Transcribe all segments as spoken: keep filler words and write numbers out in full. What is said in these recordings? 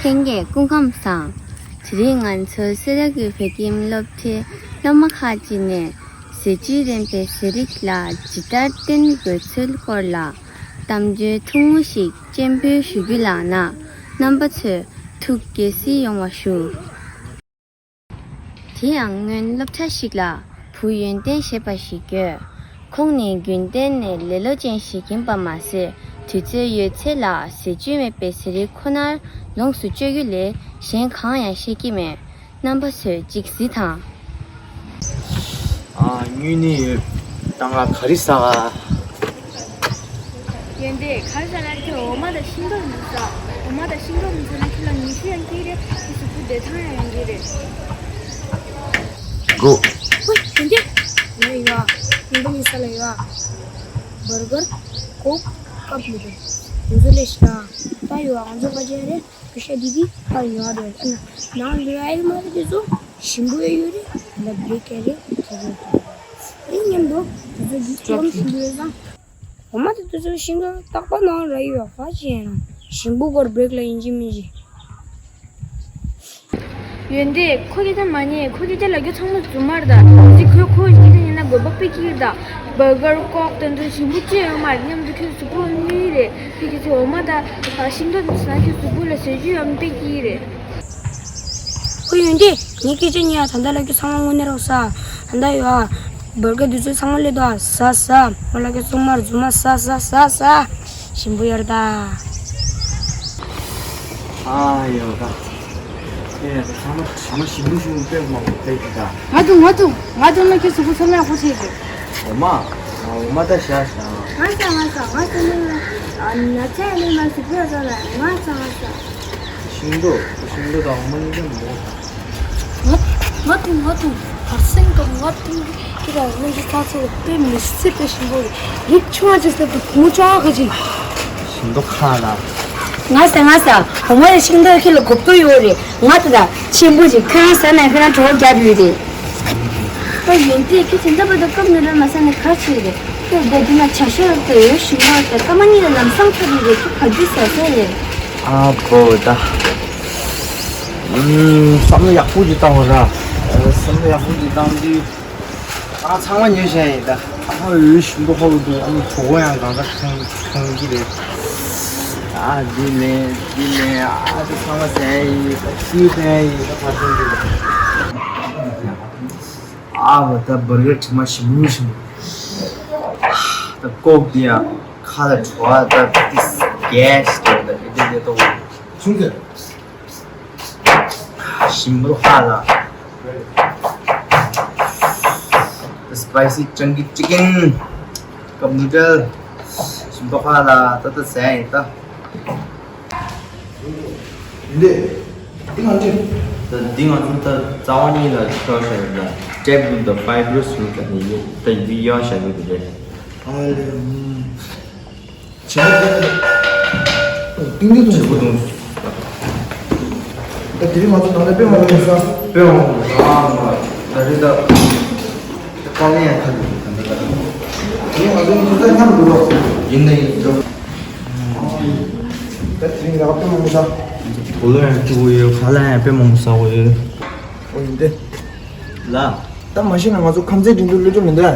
ལྷན་རྒྱས་སྐུ་ཁམས་བཟང་། དེ་རིང་ང་ཚོ་སེ་ར་གི་བོད་ཁྱིམ་སློབ་གྲྭའི་སློབ་མ་ཁག་ཅིག་ནས་ཟས་བཅུད་ལྡན་པའི་ཟས་རིགས་ལ་ཇི་ལྟར་བསྟེན་དགོས་ཚུལ་སྐོར་ལ་གཏམ་བརྗོད་ཐུང་ངུ་ཞིག་སྤྱན་འབུལ་ཞུ་རྒྱུ་ལགས་ན། རྣམ་པ་ཚོས་ཐུགས་དགྱེས་བསུ་ཡོང་བ་ཞུ། དེ་ཡང་སྔོན་སློབ་གྲྭ་ཞིག་ལ་བུ་ཡོན་ཏན་ཞེས་པ་ཞིག་ཡོད། ཁོང་ནི་རྒྱུན་གཏན་ནས་ལེ་ལོ་ཅན་ཞིག་ཡིན་པ་མ་ཟད། དུས་ཚོད་ཡོད་ཚད་ལ་ཟས་བཅུད་མེད་པའི་ཟས་རིགས་ཁོ་ནར་ལོངས་སུ་སྤྱོད་རྒྱུ་ལས་གཞན་གང་ཡང་ཤེས་ཀྱི་མེད། རྣམ་པ་ཚོས་ཅིག་གཟིགས་དང་། ཨ། དངུལ་ནི་ཡོད། ད་ང་ག་རེ་ཟ་ག། ཡོན་ཏན། ག་རེ་ཟ་ན་ཁྱོད་འོ་མ་དང་ཤིང་ཏོག་མི་ཟ། འོ་མ་དང་ཤིང་ཏོག་མི་ཟ་ན་ཁྱོད་ལ་ནད་གཞི་ཡང་སྐྱེ་གི་རེད། ཁྱོད་གཟུགས་པོ་བདེ་ཐང་ཡང་ཡོང་གི་རེད། གོ། ཨོ། ཡོན་ཏན། ང་ཡོད། ཡོན་ཏན་ནི་ས་ལ་ཡོད། བར་གར། ཀོག་ཀབ་ནུ་ཌལ། ང་ཚོ་ལས་ཤ་ད་ཡོད། ང་ཚོ་པ་ཅན་རེད། ཤ་འདི་གི་ཕར་ཉོ་བ་རེད། ཨ་ན་ནང་ལོས་ཨེ་མ་རེད། དེ་ཚོ་ཞིམ་པོ་ཡོད་ཡོད་རེད། ད་བེ་ཀ་རེད། དེ་ཚོ་ཨེ་མཉམ་དུ་དེ་ཚོ་གི་ཅོམ་ཞིམ་པོ་ཡོད་ཙང་། འོ་མ་དེ་དེ་ཚོ་ཤིང་ཏོག་རྟག་པ་ནང་ར་ཡོད། ཧ་ཅི་ཡིན་ན་ཞིམ་པོ་གོར་བེག་ལ་ཡིན་གཅིག་མིན་གཅིག་ཡོན་ཏན། ཁོ་སྐད་ཆ་མ་ཉན། ཁོ་སྐད་ཆ་ལབ་རྒྱུ་ཚང་མ་རྫུན་མ་རེད་ད། གཟིགས། ཁོས་ཁོའི་སྐད་ཆ་ཉན་ན་དགོས་པ་དཔེ་སྐྱིད་ད། བར་གར་ཀོག་དེ་ཚོ་ཞིམ་པོ་ཅི་ཡོད་མ་རེད། མཉམ་དུ་ཁྱོད་གཟུགས་པོ་གནོད་ཀྱི་རེད། ཁྱོད་ཀྱི་ཚེ་འོ་མ་དང་ཤིང་ཏོག་དེ་ཚོ་ཟ་ན་ཁྱོད་གཟུགས་པོ་ལ་ཟས་བཅུད་ཡོད་མེད་དཔེ་སྐྱིད་རེད། ཁོ་ཡོན་ཏན། ངའི་སྐད་ཆ་ཉན་ཡ། ད་ལྟ་ལབ་རྒྱུ་ཚང་མ་དངོས་གནས་རོགས་ཟ། ད་ལྟ་ཡོད་ཨ། བར་གར་དེ་ཚོ་ཚང་མ་སླེབས་འདུག་ཨ། ཟ་ཟ། ཁོ་ལབ་རྒྱུ་ཚང་མ་རྫུན་མ། ཟ་ཟ་ཟ་ཟ། ཞིམ་པོ་ཡོད་རེད་ད། ཨ་ཡོད་ད། ཨེ། ཚང་མ་ཚང་མ་ཞིམ་པོ་ཞིམ་པོ་དཔེ་མང་པོ་སླེབས་འདུག་ད། ང་འདུག་ང་འདུག་ང་འདུག་ན་ཁྱོད་གཟུགས་པོ་ཚང་མ་ཡག་པོ་བྱེད་དགོས། འོ་མ། འོ་མ་ད་བཞག་བཞག་ང་ཟ། ང་ཟ། ང་ཟ་ནི་ང་ན་ཚ་ཡ་ནི་ང་གཟུགས་པོ་ཡག་ས་ལ་ང་ཟ། ང་ཟ། ཤིང་ཏོག་ཤིང་ཏོག་དང་འོ་མ་གཉིས་ཀ་མི་འདུག་ང་ང་འདུག་ང་འདུག་ཧར་སེང་གམ་ང་འདུག་ཁྱེད་རང་སྔོན་གྱི་ས་ཚོ་དཔེ་མི་སྲིད་པའི་ཞིམ་པོ་རེད། རིགས་ཆུང་བ་ཅིག་སླེབས་འདུག་ཁོང་ཅག་གི་ཅིག་ཤིང་ཏོག་ཁ་ལ། ང་ཟ། ང་ཟ། འོ་མ་ཡ་ཤིང་ཏོག་ཁྱེད་ལ་གོ་བསྡུར་ཡོད་རེད། ང་ད་ད་ཆེན་པོ་ཅིག་ཁྱེད་རང་ཟ་ན་ཁྱེད་རང་གྲོད་ཁོག་རྒྱབ་ཡོད་རེད། ཨ། ཡོན་ཏན། ཁྱེད་དེ་འདྲ་བར་དུ་ཀབ་ནུ་ཌལ་མ་ཟ་ནས་ག་བྱེད་རེད། ཁྱེད་ད་འདི་ན་བྱ་ཤ་དང་ཡོ་ཞིམ་མོ་དང་སྐར་མ་གཉིས་ལ་ལམ་སང་ཚར་རེད། ཁྱེད་ག་དུས་ཟ་ཟ་རེད། ཨ་ཕོ་ད། ཨུམ། བསམ་བློ་ཡག་པོ་ཅིག་བཏང་བ་ར། ཨ། བསམ་བློ་ཡག་པོ་ཅིག་བཏང་དུས། ཨ། ཚང་མ་ཉོས་བཞག་ཡིན་ད། ཨ། འོ་ཞིམ་པོ་ཧོབ་འདུག་ཨ་ནི་གྲོད་ཁོག་ཡང་གང་ག་ཁེངས་ཁེངས་ཀྱི་རེད། ཨ། འདི་ལེན་འདི་ལེན། ཨ། དེ་ཚང་མ་ཟ་ཡིན་ད། སུས་ལེན་ཡིན་ད། ཕར་ཕྱིན་འདི། ཨ་བ་ད་བར་གར་དྲི་མ་ཞིམ་པོ་ཞིམ་པོ། ད་ཀོག་འདི་ཡང་ཁ་ལ་བྲོ་བ་ད་ཏིས་གས་ཏོ་ད་དེ་དེ་དེ་ཏོ། ཆུང་ཟེར། ཞིམ་པོ་ཧ་ལ། Spicy chunky chicken cup noodle ཞིམ་པོ་ཧ་ལ། ད་ད་ཟ་ཡིན་ད། འདི། འདི་ང་ཚོ། ད་འདི་ང་ཚོ་ད་རྩ་བ་ཉིད་ལ་ཤོར་ཤོར་ད། ཊེབ་ལུག་དང་ཕའི་བྷར་སི་ལུག་ད་ཡོད་ད། ཡི་ཡོ་ཤ་ཡོད་དེ་རེད། ཨ་ལེ། ཨུམ། བྱེད་པོ་ཏིང་ཏིང་ཏིང་། བྱེད་པོ་ཏིང་། ད་དེ་རིང་ང་ཚོ་ནང་ལ་དཔེ་མང་པོ་ཡིན་ས། དཔེ་མང་པོ་ཡིན་ས། ཨ་མ། ད་རེད་ད། དཀའ་ལས་ཡང་ཁག་འདུག་ད་ད་ད། དེ་རིང་ང་ཚོ་ཚོ་ད་མཉམ་འགྲོ་རོགས། ཡིན་ན་ཡིན་འགྲོ། ད་དེ་རིང་ལ་དཔེ་མང་པོ་ས། གོ་ལོ་ཡང་སྐྱུག་གི་ཡོད། ཁ་ལག་ཡང་དཔེ་མང་པོ་ཟ་གི་ཡོད། ཨོ་ཡིན་ཏེ། ལ། ད་མ་གཞི་ན་ང་ཚོ་ཁམས་ཚན་འགྲན་བསྡུར་སླེབས་འགྲོ་མི་འདུག་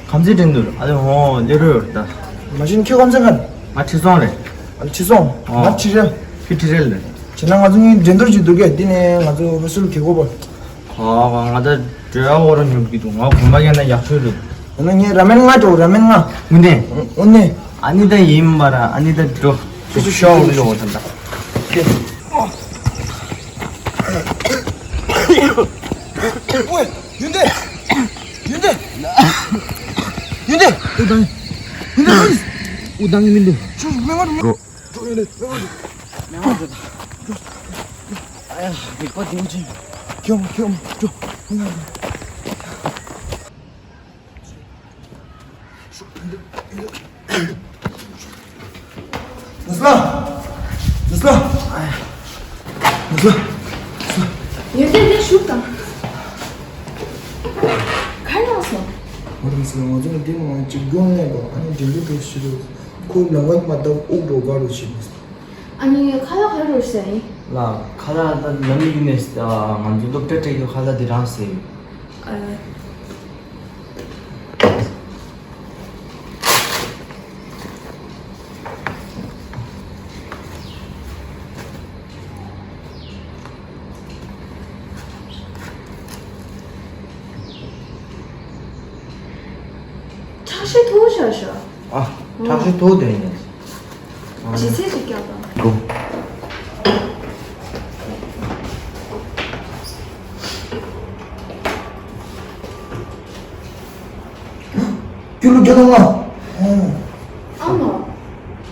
ཁམས་ཚན་འགྲན་བསྡུར། ཨ་ལེ་ཧོ། སླེབས་འགྲོ་ཡོད་ད། མ་གཞི་ན་ཁྱོད་ཁམས་ཚན་ག་རེ། ང་ཁྲི་སྲོང་རེད། ཨ་ལེ་ཁྲི་སྲོང་། ཨོ། ང་ཁྲི་རལ། ཁྱོད་ཁྲི་རལ་རེད། བྱས་ན་ང་ཚོ་གཉིས་འགྲན་བསྡུར་ཅིག་འདུག་གས། འདི་ནས་ང་ཚོ་ཧོ་སུལ་གི་གོ་བ། ཨོ། ང་ད་འགྲོ་ཡ་འོ་ར་ཉོབ་ཀྱི་འདུག་ང་གོམ་པ་རྒྱག་ན་ཡག་ཤོས་རེད། ཡིན་ན་ངས་ར་མེན་ལྔ་འགྲོ། ར་མེན་ལྔ། དངོས་གནས། དངོས་གནས། ཨ་ནི་ད་ཡིན་པ་ར། ཨ་ནི་ད་འགྲོ། སོ་སོ་ཤོག་འགྲོ་ད་ད། ཨོ། ཡོན་ཏན། ཡོན་ཏན། ཡོན་ཏན། ཨུ་དང་། ཡོན་ཏན། ཨུ་དང་མི་འདུག་ཆུ་མེ་མ་འགྲོ། འགྲོ་ཡོད་ལེ། མེ་མ་འགྲོ། མེ་མ་འགྲོ། ཨ་ཡ། རིག་པ་འདིའུ་ཅིང་། ཁྱོད་ཁྱོད་འགྲོ། ནས་ལ། ནས་ལ། ནས་ལ། ཡོན་ཏན་དེ་ཤུགས་དང་། ག་རེ་ལངས་སོང་། ང་རང་ཚོ་ང་ཚོ་ནི་དེ་མང་ཅིག་སྒོ་ནས་པ། ཨ་ནི་འགྲན་བསྡུར་འགྲོ་ཤི་རུ། ཁོ་ལམ་བ་མ་བཏབ་དབུགས་འགྲོ་ག་རུ་ཕྱིན། ཨ་ནི་ཁ་ལག་ག་རེ་རོལ་ཟ་ཡིན། ལགས། ཁ་ལག་ད་ནམ་ཡིན་ནས་ང་ཚོ་སློབ་གྲྭ་སྤྲད་རྒྱུ་ཁ་ལག་འདི་རང་ཟེར། ཨ། ཁྲག་ཤེད་མཐོ་ཤག་ཤག་ཨ། ཁྲག་ཤེད་མཐོ་དེ་ཡིན། ལྗིད་ཚད་ཅིག་བཀྱག་དང་། གོ། ཀི་ལོ་བརྒྱ་དང་ལྔ། ཨ་མ།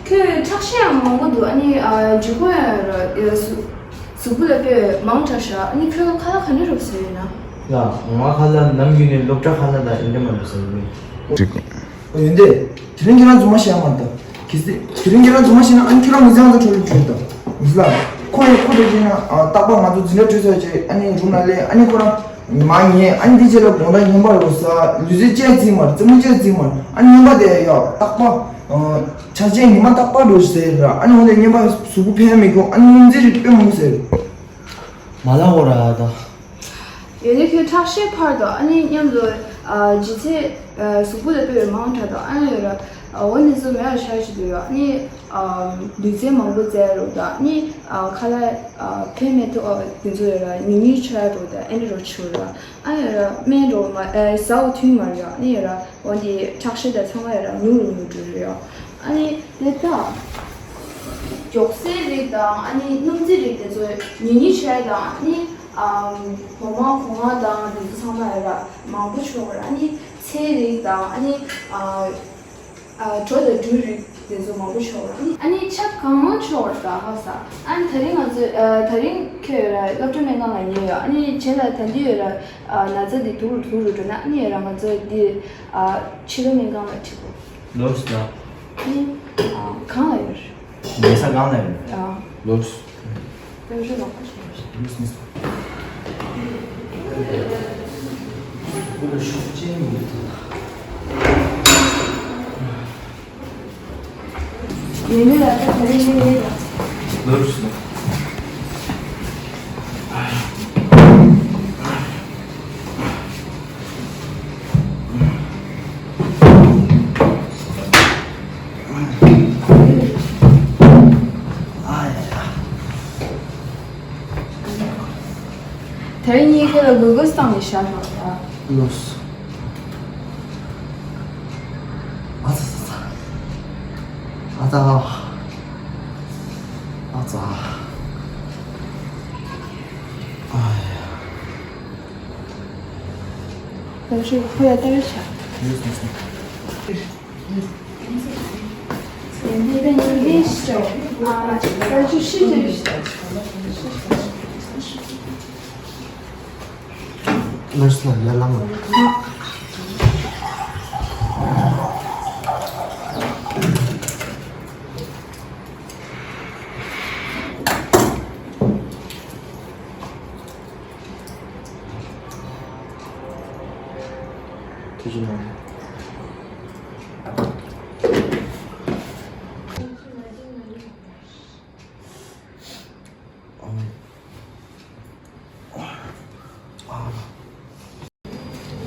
ཁྱོད་ཁྲག་ཤེད་ཡང་མང་པོ་འདུག་ཨ་ནི་ཨ་འཇུ་སྐུ་ཡང་ཡོད་ར། གཟུགས་པོ་ལ་དཔེ་མང་དྲགས་ཤག་ཨ་ནི་ཁྱོད་ཁ་ལག་ག་འདྲ་རོབ་ཟ་ཡོད་ན། ལགས། ང་ཁ་ལག་ནམ་རྒྱུན་ནས་སློབ་གྲྭ་ཁ་ལག་དང་འདི་འདྲ་མ་འདྲ་ཟ་ཡོད། ཡོན་ཏན། དེ་རིང་ཁྱེད་རང་རྫུན་མ་བཤད་མ་ད། གལ་སྲིད་དེ་རིང་ཁྱེད་རང་རྫུན་མ་བཤད་ན་ཨ་ནི་ཁྱེད་རང་མི་ཚེ་ཧང་སང་འཕྲོ་བརླག་འགྲོ་ད། མི་ལ། ཁོ་ཡི་ཁོ་དེ་བྱས་ན་ཨ་རྟག་པར་ང་ཚོ་འཛིན་གྲྭ་གྲོལ་ཚར་རྗེས་ཨ་ནི་རུམ་ལ་སླེབས། ཨ་ནི་ཁོ་རང་ཉི་མ་ཉལ། ཨ་ནི་དེ་རྗེས་ལ་དགོང་དག་རྔན་པ་རོ་ཟ། ལུས་རྩལ་བྱེད་རྩིས་མ་རེད། རྩེད་མོ་རྩེ་རྩིས་མ་རེད། ཨ་ནི་རྔན་པ་དེ་ཡ་རྟག་པར་ཨ་ཆ་ཆེན་ཉི་མ་རྟག་པར་འགྲོ་ཟེར་ར། ཨ་ནི་འོ་དེ་རྔན་པ་གཟུགས་པོ་ཕན་མི་དགོས། ཨ་ནི་སྣུམ་རྩེ་རིགས་དཔེ་མང་ཟེར། མ་ལ་འོ་ར་ད། ཡོད་ནི་ཁྱོད་ཁྲག་ཤེད་འཕར་དང་ཨ་ནི་མཉམ་དུ་ཨ་ལྗིད་ཚད་ཨ་གཟུགས་པོ་ལ་དཔེ་མང་དྲགས་དང་ཨ་ནི་ཡོད་ར། ཨ་འོ་ནི་ཚོ་མེད་པ་ཆགས་ཀྱི་འདུག་ཡོད། ཨ་ནི་ཨ་ལུས་རྩལ་མང་པོ་རྩེ་རོགས་དང་ཨ་ནི་ཨ་ཁ་ལག་ཨ་ཕན་མེད་ཐོག་དེ་ཚོ་ཡོད་ར། ཉུང་ཉུང་ཆགས་རོགས་དང་ཨ་ནི་རོགས་བྱེད་ར། ཨ་ནི་ཡོད་ར་སྨན་རོགས་མ་ཨ་ཟ་འོ་ཐུན་མ་རེད་ཡོད། ཨ་ནི་ཡོད་ར་འོ་འདི་ཁྲག་ཤེད་དང་ཚང་མ་ཡོད་ར་ཉུང་རུ་ཉུང་རུ་རེད་ཡོད། ཨ་ནི་དེ་ལྟ། མགྱོགས་སེལ་རིགས་དང་ཨ་ནི་སྣུམ་རྩེ་རིགས་དེ་ཚོ་ཉུང་ཉུང་བྱས་དང་ཨ་ནི་ཨམ་གོང་མ་གོང་མ་དང་དེ་ཚོ་ཚང་མ་ཡོད་ར་མང་པོ་ཆོག་ར། ཨ་ནི་ཚལ་རིགས་དང་ཨ་ནི་ཨ་ཨ་གྲོ་དང་འབྲུ་རིགས་དེ་ཚོ་མང་པོ་ཆོག་ར། ཨ་ནི་ཨ་ནི་ཇ་གང་མང་ཆོག་ར་ད་ཧ་ས། ཨ་ནི་དེ་རིང་ང་ཚོ་ཨ་དེ་རིང་ཁྱོད་ཡོད་ར་སློབ་གྲྭ་སྨན་ཁང་ལ་ཉལ་ཡོད། ཨ་ནི་རྗེས་ལ་ད་འདི་ཡོད་ར་ཨ་ན་ཚ་འདི་དུག་རུ་དུག་རུ་འགྲོ་ན་ཨ་ནི་ཡོད་ར་ང་ཚོ་འདི་ཨ་ཕྱི་ལོགས་སྨན་ཁང་ལ་ཁྲིད་དགོས། ལོས་ན། ཨ་ནི་ཨ་གང་ལ་ཡོད་རེད། ཉལ་ས་གང་ལ་ཡོད་རེད། ཨ་ལོས། དཔལ་འབྱོར་ལག་པ་ཞིག་ཡོད་རེད། ལོས་ནི། ཉལ་ནས་ལ་ད་ག་རེ་ཡིན་ལས་ལ། ལོས། དེ་རིང་གཉིས་ཀ་ལ་གུ་གུལ་བཏང་ནས་བཞག་རོགས་ཡ། ལོས། ཨ་ཙ་ཙ་ཙ། ཨ་ཙ། ཨ་ཙ། ཨ་ཡ། ད་ཤི་ཁོ་ཡ་ཏེ་རེ་ཆ། ཡོད་སོང་སོང་། ཡིན་དེ་ཡིན་དེ་ཤོ། ཨ་ད་ཅི་ཤི་དེ་རེ་ཤོ། ལོས་ལ་ཡར་ལངས་ལ། ཐུགས་རྗེ་གནང་།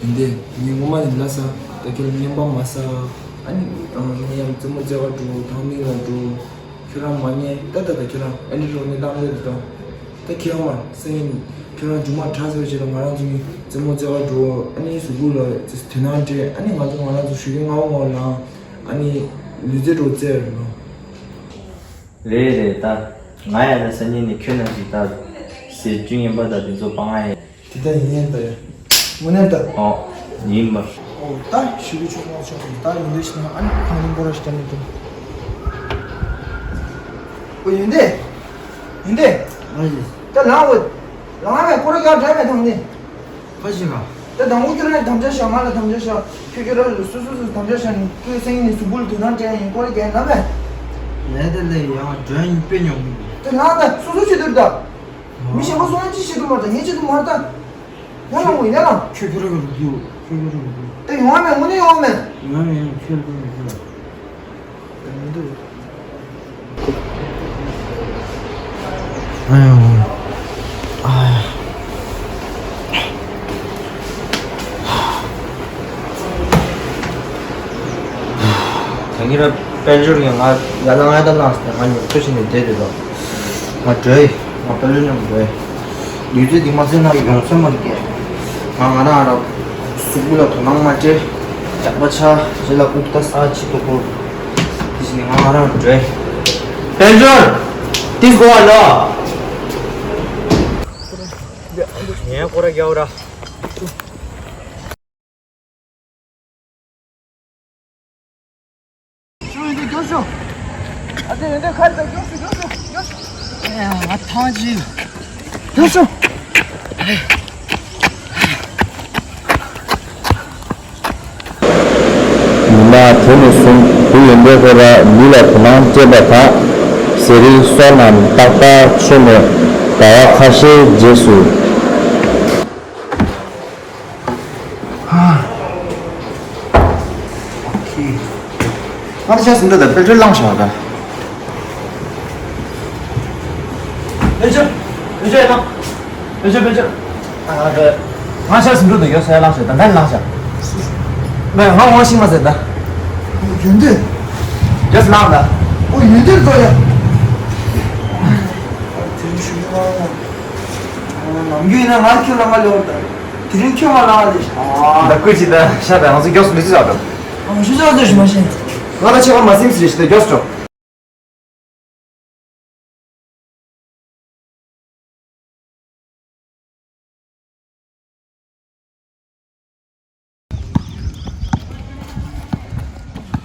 ཡིན་ཏེ། ངས་ངོ་མ་ནས་ལབ་ས། ད་ཁྱེད་རང་རྔན་པ་མ་ཟ། ཨ་ནི་ང་ཡང་རྩེད་མོ་རྩེ་བར་འགྲོ། ཐང་མིག་ལ་འགྲོ། ཁྱེད་རང་མ་ཉལ། ད་ད་ད་ཁྱེད་རང་ཨ་ནི་རོགས་ནས་བཏང་རེད་ད། ད་ཁྱེད་རང་མ་སེང་ཁྱེད་རང་མཇུག་མ་དྲག་ཟེར་བྱས་ལ་ང་རང་ཚོ་གཉིས་རྩེད་མོ་རྩེ་བར་འགྲོ། ཨ་ནི་གཟུགས་པོ་ལ་དོ་སྣང་སྤྲད། ཨ་ནི་ང་ཚོ་ང་རང་ཚོ་ཞུ་གི་ང་འོ་ང་འོ་ལ་ཨ་ནི་ལུས་རྩལ་འགྲོ་རྩེ་རེད་ལོ། རེད་རེད་ད། ང་ཡང་ད་སང་ཉིན་ནས་ཁྱོད་ནང་བཞིན་ད་ཟས་བཅུད་ངན་པ་ད་དེ་ཚོ་སྤང་ང་ཡིན། དེ་ལྟ་ཡིན་ཡིན་ད་ཡ། དངོས་གནས་ད། ཨོ། ཡིན་པ། ཨོ་ད་ཞུ་གི་ཆོག་མ་ཆོག་ད་ཡིན་འདོད་ཞིག་ན་ཨ་ནི་ཁང་ལིང་སྐོར་ར་ཞིག་ཀྱང་མི་འདུག་ཨོ་ཡིན་ཏེ། ཡིན་ཏེ། ཨ་ཡིན། ད་ལངས་འོ། ལངས་མེད་སྐོར་ར་ཡར་འགྲོ་མེད་ཐང་ནི། ཁ་ཞིག་ག་ད་དང་པོ་ཁྱོད་རང་དམ་བཅའ་བཞག་ང་ལ་དམ་བཅའ་བཞག་ཁྱོད་ཁྱོད་རང་ལ་སོ་སོ་སོ་དམ་བཅའ་བཞག་ནི་ཁྱོད་སེང་ནི་གཟུགས་པོ་ལ་དོ་སྣང་སྤྲད་ཡིན་སྐོར་ར་རྒྱག་ན་མེད། ལས་དེ་ལས་ཡང་འགྲོ་ཡིན་དཔེ་ཉོག་མི་འདུག་ད་ལངས་ད་སོ་སོ་བྱེད་དུར་ད། མི་གཞན་པ་སོང་ཅི་བྱེད་དུ་མ་ད་ངས་བྱེད་དུ་མ་ད། ཡང་ལ་མོ་ཡང་ལ། ཁྱོད་ཁྱོད་རང་གི་རུ་རྒྱུ། ཁྱོད་ཁྱོད་རང་གི་རུ་རྒྱུ། ད་ཡོང་བ་མེད་དངོས་གནས་ཡོང་བ་མེད། ཡོང་བ་མེད་ཡང་ཁྱོད་ཁྱོད་མི་ཁྱོད། ད་མི་འདུག་ཨ་ཡོ། ཨ་ཡ། ད་གིན་ར་དཔལ་འབྱོར་གྱིས་ང་ཡར་ལངས་ཡར་ལངས་ཟེར་ང་ཉོབ་ཏོ་བྱས་ནས་བསྡད་འདུག་ང་འགྲོ་ཡི། ང་དཔལ་འབྱོར་མཉམ་འགྲོ་ཡི། དུས་ཚོད་འདི་མ་ཟིན་ན་ཡོང་སྲོལ་མ་རེད་ཀྱེ། ང་ང་རང་ར་གཟུགས་པོ་ལ་དོ་སྣང་མ་སྤྲད། ཇག་པ་ཆགས་རྗེས་ལ་ཨུབ་ཏ་ས་ཆི་ཏོ་ཁོ། དེ་བཞིན་ང་ང་རང་འགྲོ་ཡི། དཔལ་འབྱོར། ཏིས་གོ་བ་ལོ། ངས་ཁོ་ར་རྒྱག་ར། ཡོད་འདི་མགྱོགས་ཤོག་ཨ་ཙི་ཡོད་འདི་ཁར་ཙམ་མགྱོགས་ཤོག་མགྱོགས་ཤོག་མགྱོགས་ཤོག་ཨ་ཡ་ང་ཐང་ཅིག་མགྱོགས་ཤོག་ཉི་མ་དེ་ནས་བཟུང་བུ་ཡོན་ཏན་ཁོ་ར་ལུས་ལ་དོ་སྣང་སྤྲད་པ་དང་། ཟས་རིགས་སོགས་རྣམས་ཏག་ཏག་མཆོད་ནས་ཟླ་བ་ཁ་ཤས་རྗེས་སུ། ཨོ་ཁེ། ང་ད་ཆ་ཟིན་འགྲོ་ད་དཔལ་འབྱོར་བླངས་བཞག་ད། དཔལ་འབྱོར། དཔལ་འབྱོར་ཡིན་ན། དཔལ་འབྱོར་དཔལ་འབྱོར། ཨ་ང་ད། ང་ཆ་ཟིན་འགྲོ་ད་ཡོད་ས་ཡ་བླངས་བཞག་ད་ད་བླངས་བཞག་མེད་ང་ངོ་ཤེས་མ་ཟེར་ད། ཡོན་ཏན། ཡོད་ས་བླངས་ད། ཨོ་ཡོན་ཏན་འགྲོ་ཡ། དེ་རིང་ཞུ་ཡོད་ཨ། ནམ་རྒྱུན་ཡིན་ན་ང་ཁྱོད་ལ་ང་ལོ་ད། དེ་རིང་ཁྱོད་ང་ལ་ང་ལས་ཤ། ད་ཀུན་གྱིས་ད་ཤ་ད་ང་ཚོ་མགྱོགས་སུ་མི་ཚུད་ཨ་ད། ཨ་ཞུ་ཆོག་ཚོད་ཞུ་མ་ཤེས། ང་ལ་ཆེ་བ་མ་སེམས་སི་རེ་ཞིག་ད་མགྱོགས་སུ་འགྲོ།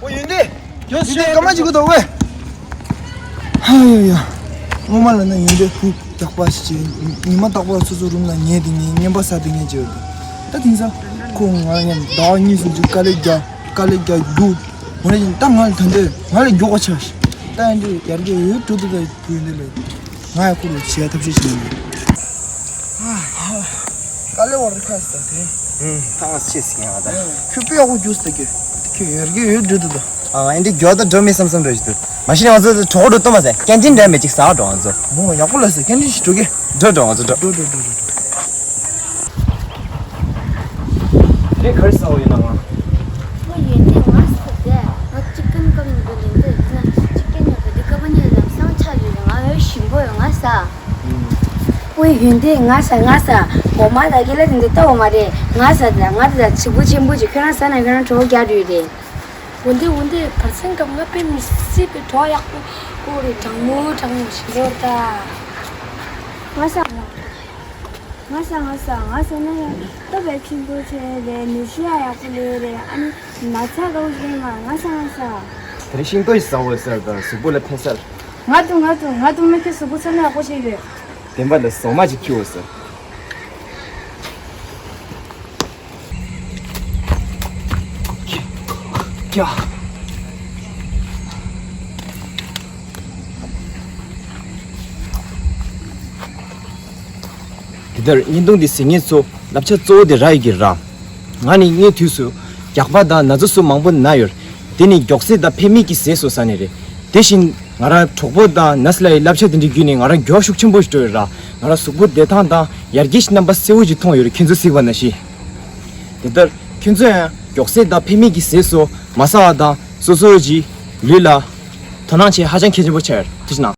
ཨོ་ཡོན་ཏན། ཡོད་ཡོན་ཏན་སྐར་མ་གཅིག་གི་འདུག་ཝེ། ཧ་ཡ་ཡ། སྔོན་མ་ལ་ན་ཡོན་ཏན་ཁུ་རྒྱག་པ་ཞིག་བྱས། ཉི་མ་རྟག་པར་སོ་སོ་རུམ་ལ་ཉལ་དེ་ཉལ་ཉན་པ་ཟ་དེ་ཉལ་བྱས་ཡོད། ད་དེང་སང་ཁོ་ང་མཉམ་ཟླ་བ་གཉིས་སུ་འཇུག་དཀའ་ལས་རྒྱག་དཀའ་ལས་རྒྱག་རྒྱུ། འོ་ན་ཡིན་ད་ང་ལ་ད་འདོད་ང་ལ་མགྱོགས་པ་ཆགས་ཤིག་ད་ཡིན་དུས་ཡར་རྒྱས་ཡོད་འགྲོ་འདུག་ད་བུ་ཡོན་ཏན་ལ། ང་ཡང་ཁོ་ལ་བྱེད་ཡ་ཐབས་ཤེས་བྱེད་ཡིན། དཀའ་ལས་བར་ཁ་ས་དེ། ཧུམ་ཐང་ཆེ་ཟིག་ཡང་ད། ཁྱོད་དཔེ་ཡག་པོ་རྒྱུགས་ཟེར་གི་ཁྱོད་ཡར་རྒྱས་ཡོད་འགྲོ་འདུག་ད། ཨ་ཨེ་འདི་མགྱོགས་ད་འགྲོ་མི་བསམ་བསམ་འགྲོ་ཞིག་འདུག་མ་གཞི་ནས་ང་ཚོ་གྲོགས་འགྲོ་གཏོང་མ་ཟེར་ཀན་ཊིན་འདྲ་མེད་ཅིག་ཟ་འགྲོ་ང་ཚོ། མོ་ཡག་པོ་ལ་ཟེར་ཀན་ཊིན་ཞིག་འགྲོ་གི་འགྲོ་འགྲོ་ང་ཚོ་འགྲོ། འགྲོ་འགྲོ་འགྲོ་འགྲོ། ཁྱེད་ག་རེ་ཟ་འོ་ཡིན་ན་ང་། ཁོ་ཡོན་ཏན་ང་ཟེར་ཏེ་ང་གཅིག་ཀུན་ཀུན་ནི་འདི་ན་གཅིག་ཀུན་ནི་འདི་ཀ་པ་ནི་ལམ་སང་ཆ་ཡོད་ང་འོས་ཞིམ་པོ་ཡོད་ང་ཟ། ཨོའི་ཡོན་ཏན་ང་ཟ་ང་ཟ། འོ་མ་ད་གི་ལ་དེ་འདི་ལྟ་འོ་མ་རེད་ང་ཟ། དེ་ང་དེ་ད་ཆིག་པུ་ཆེན་པོ་ཅིག་ཁྱོད་རང་ཟ་ན་ཁྱོད་རང་གྲོགས་རྒྱག་འགྲོ་ཡི་རེད། འོ་འདི་འོ་འདི་བར་སེང་སྐབས་ང་དཔེ་མི་སྲིད་པའི་གྲོགས་ཡག་པོ་ཀོ་རེ་གྲང་མོ་གྲང་མོ་ཞིག་འགྲོ་ད། ང་ཟ་ང་ཟ་ང་ཟ་ང་ཟ་ན་ཡང་ལྟོ་བས་ཆུང་པོ་ཆེ་རེད་ནུ་ཤི་ཡ་ཡག་པོ་ལས་རེད་ཨ་ནི་ན་ཚ་ག་བོ་ཞིག་མ་ང་ཟ་ང་ཟ། དེ་རིང་ཤིང་ཏོག་ཞིག་ཟ་འོས་ཟེར་དང་གཟུགས་པོ་ལ་ཕན་སར། ང་དུ་ང་དུ་ང་དུ་མི་ཁྱོད་གཟུགས་པོ་ཚ་ན་ཡག་པོ་ཞིག་རེད། བདེན་པ་ལ་ཟོག་མ་ཅིག་ཁྱི་འོས་ཟེར། ཀྱ། དེ་ལྟར་བརྙན་ཐུང་འདི་གཟིགས་མཁན་ཚོ་བསླབ་བྱ་གཙོ་བོ་དེ་རག་ཡོད་ཀྱི་རེད། ང་ནི་སྔའི་དུས་སུ་རྒྱགས་པ་དང་ན་ཚ་སོགས་མང་པོ་ན་ཡོད། དེ་ནི་མགྱོགས་ཟས་དང་ཕན་མེད་ཀྱི་ཟས་སོགས་ཟ་ནི་རེད། དེ་བཞིན་ང་རང་གྲོགས་པོ་དང་ནར་སི་ལགས་ཀྱི་བསླབ་བྱ་དེ་འདྲ་བརྒྱུད་ནས་ང་རང་མགྱོགས་ཤུགས་ཆེན་པོ་ཞིག་འགྲོ་ཡོད་ར། ང་རང་གཟུགས་པོ་བདེ་ཐང་དང་ཡར་རྒྱས་ཀྱི་རྣམ་པ་གསལ་བོ་ཞིག་མཐོང་ཡོད་རེད་ཁྱེད་ཚོ་གཟིགས་པ་ནང་བཞིན། དེ་ལྟར་ཁྱེད་ཚོ་ཡང་མགྱོགས་ཟས་དང་ཕན་མེད་ཀྱི་ཟས་སོགས་མ་ཟ་བ་དང་སོ་སོ་གྱི་ལུས་ལ་དོ་སྣང་བྱེད་ཧ་ཅང་གལ་ཆེན་པོ་ཆགས་ཡོད་རེད་ཐུགས་རྗེ་གནང་།